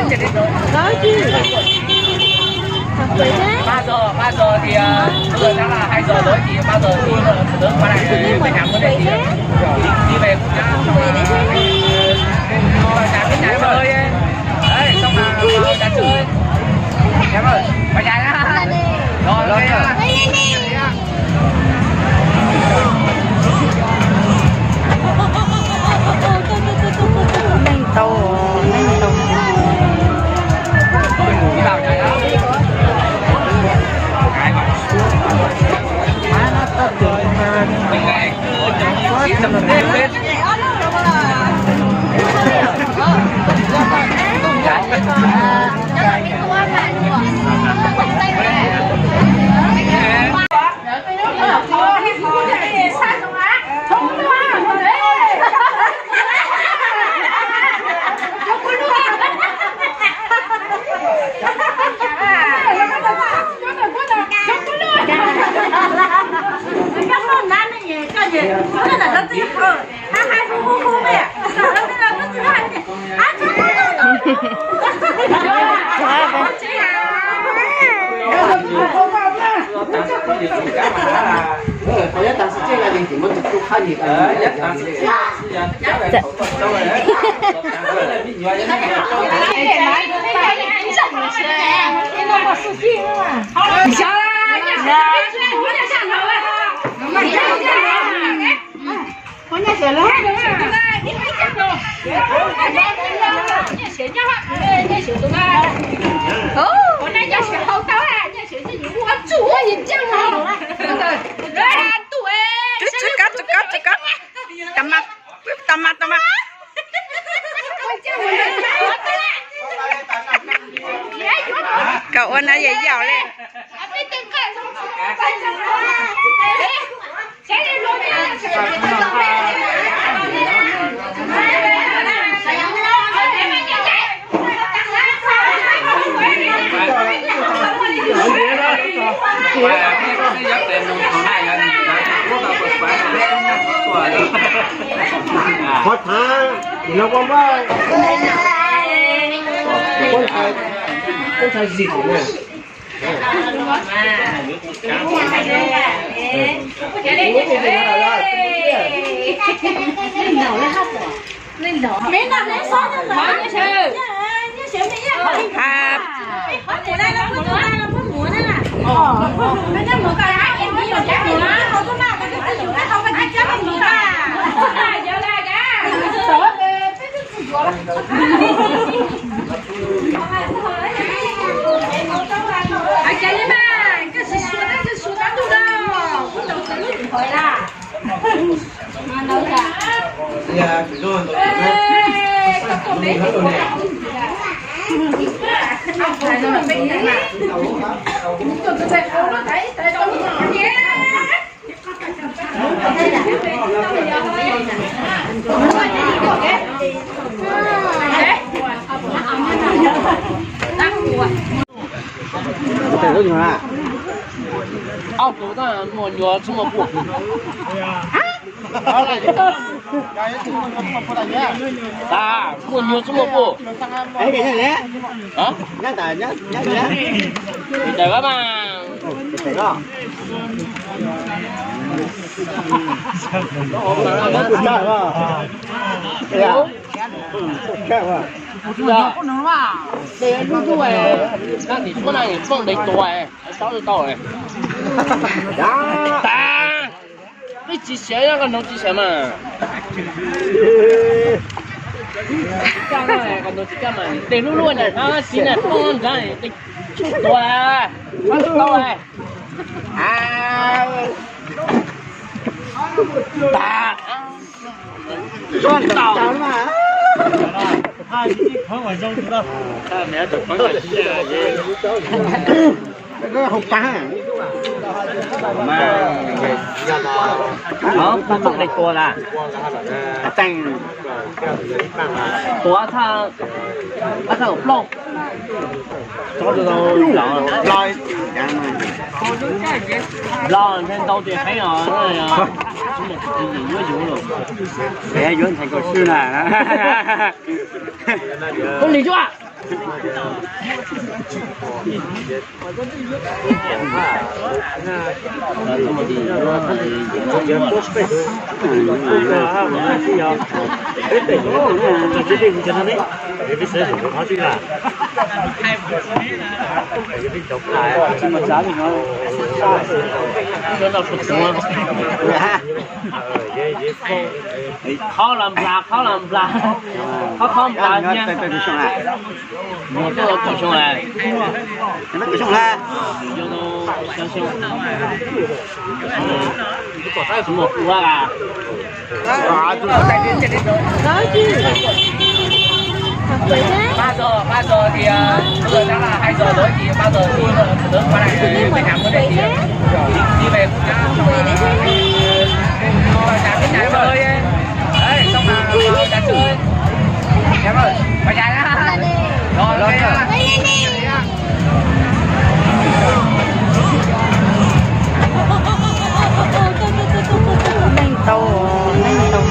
Có chứ. Học quế thế. Ba giờ, ba giờ thì, ờ, bây giờ chắc là hai giờ rồi thì ba giờ thì, ờ, tớ qua lại, ờ, về nhà mua đây thì, ờ, đi về cũng nhá. Học quế đấy thế. Đi vào nhà biết nhà em ơi. Đấy, xong là vào nhà chơi. Em ơi, vào nhà nhá. Rồi, ok nhá. Tau, tau. Tau mas, tau mas, tau mas. Koj ua na yam yaus li. Qhov thav, no ua vaj, ua ntshai zim na. Ob tug tab muaj nyuag txhob muaj puj. Tab muaj nyuag txhob muaj puj. Daim pab mas. Tab nim suab na, phooj dais tuag, tau tau. Tas, peb tsis siav, koj noog tsis siav mas. Koj noog tsis coj mas, tes lub lub na, tsis na, phooj nrad, tes tsuj tuag, tau tau. Tas. Hauv pab phooj dais tuag las. Tseem tuag thaj, thaj plaub. Los ntshe ntau tias heev os, yuav ntshai koj swb na. Koj lig zuaj. Khob los nplas, khob los nplas, khob khob nplas. Muaj tuaj kaum xyoo lawm. Kaum xyoo lawm. Xyoo, xyoo, xyoo, xyoo ua a. Ba giờ, ba giờ thì, ờ, bây giờ chắc là hai giờ rồi thì ba giờ thì, ờ, tớ qua đây, ờ, về nhà mua đây thì đi, đi về cũng nhá. Vào nhà biết nhà chơi ấy. Đấy, xong là vào nhà chơi. Em ơi, vào nhà nhá. Rồi, ok nhá. Neeg tau, neeg tau.